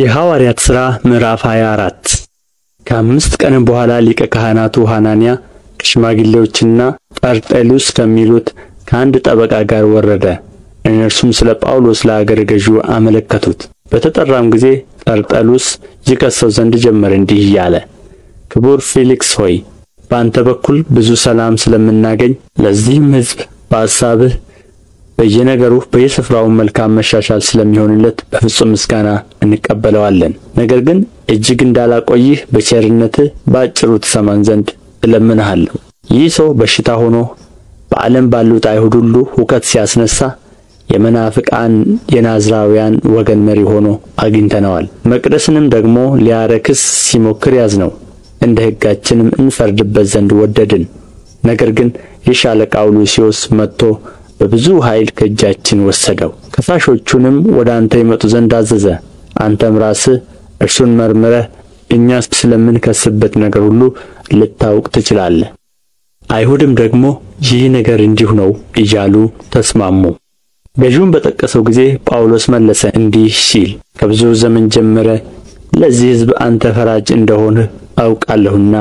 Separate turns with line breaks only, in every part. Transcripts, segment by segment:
የሐዋርያት ሥራ ምዕራፍ 24። ከአምስት ቀንም በኋላ ሊቀ ካህናቱ ሐናንያ ከሽማግሌዎችና ጠርጠሉስ ከሚሉት ከአንድ ጠበቃ ጋር ወረደ። እነርሱም ስለ ጳውሎስ ለአገረ ገዡ አመለከቱት። በተጠራም ጊዜ ጠርጠሉስ ይከሰው ዘንድ ጀመረ፣ እንዲህ እያለ፦ ክቡር ፊልክስ ሆይ፣ በአንተ በኩል ብዙ ሰላም ስለምናገኝ ለዚህም ሕዝብ በአሳብህ በየነገሩ በየስፍራውም መልካም መሻሻል ስለሚሆንለት በፍጹም ምስጋና እንቀበለዋለን። ነገር ግን እጅግ እንዳላቆይህ በቸርነትህ በአጭሩ ትሰማን ዘንድ እለምንሃለሁ። ይህ ሰው በሽታ ሆኖ በዓለም ባሉት አይሁድ ሁሉ ሁከት ሲያስነሣ የመናፍቃን የናዝራውያን ወገን መሪ ሆኖ አግኝተነዋል። መቅደስንም ደግሞ ሊያረክስ ሲሞክር ያዝነው፣ እንደ ሕጋችንም እንፈርድበት ዘንድ ወደድን። ነገር ግን የሻለቃው ሉስዮስ መጥቶ በብዙ ኃይል ከእጃችን ወሰደው። ከሳሾቹንም ወደ አንተ ይመጡ ዘንድ አዘዘ። አንተም ራስህ እርሱን መርምረህ እኛ ስለምንከስበት ነገር ሁሉ ልታውቅ ትችላለህ። አይሁድም ደግሞ ይህ ነገር እንዲሁ ነው እያሉ ተስማሙ። ገዢውም በጠቀሰው ጊዜ ጳውሎስ መለሰ እንዲህ ሲል፣ ከብዙ ዘመን ጀምረህ ለዚህ ሕዝብ አንተ ፈራጅ እንደ ሆንህ አውቃለሁና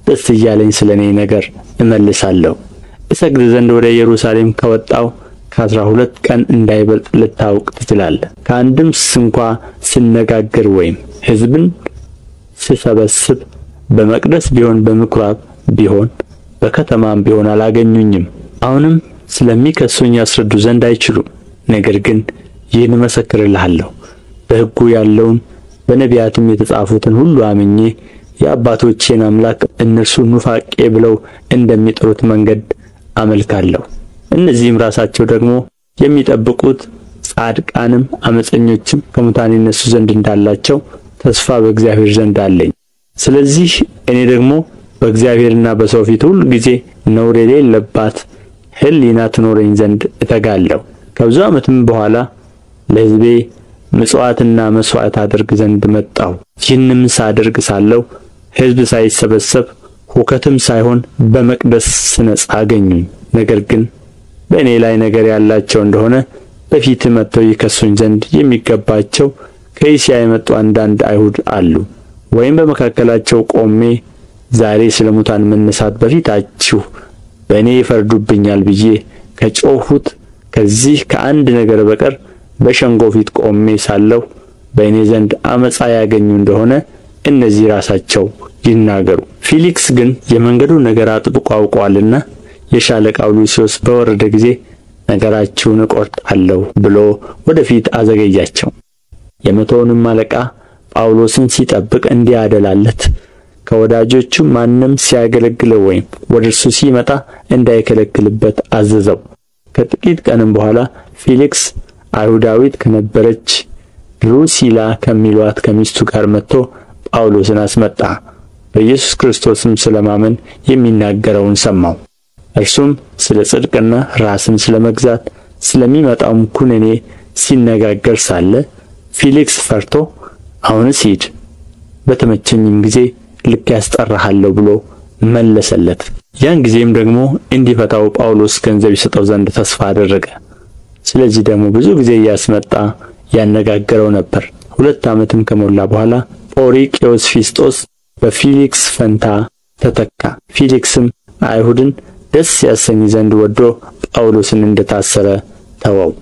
ደስ እያለኝ ስለ እኔ ነገር እመልሳለሁ። እሰግድ ዘንድ ወደ ኢየሩሳሌም ከወጣሁ ከ12 ቀን እንዳይበልጥ ልታውቅ ትችላለህ። ከአንድም ስንኳ ስነጋገር ወይም ሕዝብን ስሰበስብ በመቅደስ ቢሆን በምኵራብ ቢሆን በከተማም ቢሆን አላገኙኝም። አሁንም ስለሚከሱኝ ያስረዱ ዘንድ አይችሉም። ነገር ግን ይህን እመሰክርልሃለሁ፣ በሕጉ ያለውን በነቢያትም የተጻፉትን ሁሉ አምኜ የአባቶቼን አምላክ እነርሱ ኑፋቄ ብለው እንደሚጠሩት መንገድ አመልካለሁ። እነዚህም ራሳቸው ደግሞ የሚጠብቁት ጻድቃንም ዓመፀኞችም ከሙታን ይነሡ ዘንድ እንዳላቸው ተስፋ በእግዚአብሔር ዘንድ አለኝ። ስለዚህ እኔ ደግሞ በእግዚአብሔርና በሰው ፊት ሁልጊዜ ነውር የሌለባት ሕሊና ትኖረኝ ዘንድ እተጋለሁ። ከብዙ ዓመትም በኋላ ለሕዝቤ ምጽዋትና መሥዋዕት አደርግ ዘንድ መጣሁ። ይህንም ሳደርግ ሳለሁ ሕዝብ ሳይሰበሰብ ሁከትም ሳይሆን በመቅደስ ስነጻ አገኙኝ። ነገር ግን በእኔ ላይ ነገር ያላቸው እንደሆነ በፊትህ መጥተው ይከሱኝ ዘንድ የሚገባቸው ከእስያ የመጡ አንዳንድ አይሁድ አሉ። ወይም በመካከላቸው ቆሜ ዛሬ ስለ ሙታን መነሣት በፊታችሁ በእኔ ይፈርዱብኛል ብዬ ከጮኽሁት ከዚህ ከአንድ ነገር በቀር በሸንጎ ፊት ቆሜ ሳለሁ በእኔ ዘንድ ዓመፃ ያገኙ እንደሆነ እነዚህ ራሳቸው ይናገሩ። ፊልክስ ግን የመንገዱን ነገር አጥብቆ አውቆአልና የሻለቃው ሉስዮስ በወረደ ጊዜ ነገራችሁን እቈርጣለሁ ብሎ ወደ ፊት አዘገያቸው። የመቶውንም አለቃ ጳውሎስን ሲጠብቅ እንዲያደላለት ከወዳጆቹም ማንም ሲያገለግለው ወይም ወደ እርሱ ሲመጣ እንዳይከለክልበት አዘዘው። ከጥቂት ቀንም በኋላ ፊልክስ አይሁዳዊት ከነበረች ድሩሲላ ከሚሉአት ከሚስቱ ጋር መጥቶ ጳውሎስን አስመጣ። በኢየሱስ ክርስቶስም ስለ ማመን የሚናገረውን ሰማው። እርሱም ስለ ጽድቅና ራስን ስለ መግዛት ስለሚመጣውም ኩነኔ ሲነጋገር ሳለ ፊልክስ ፈርቶ አሁንስ ሂድ፣ በተመቸኝም ጊዜ ልኬ አስጠራሃለሁ ብሎ መለሰለት። ያን ጊዜም ደግሞ እንዲፈታው ጳውሎስ ገንዘብ ይሰጠው ዘንድ ተስፋ አደረገ። ስለዚህ ደግሞ ብዙ ጊዜ እያስመጣ ያነጋግረው ነበር። 2 ዓመትም ከሞላ በኋላ ጶርቅዮስ ፊስጦስ በፊልክስ ፈንታ ተተካ። ፊልክስም አይሁድን ደስ ያሰኝ ዘንድ ወዶ ጳውሎስን እንደ ታሰረ ተወው።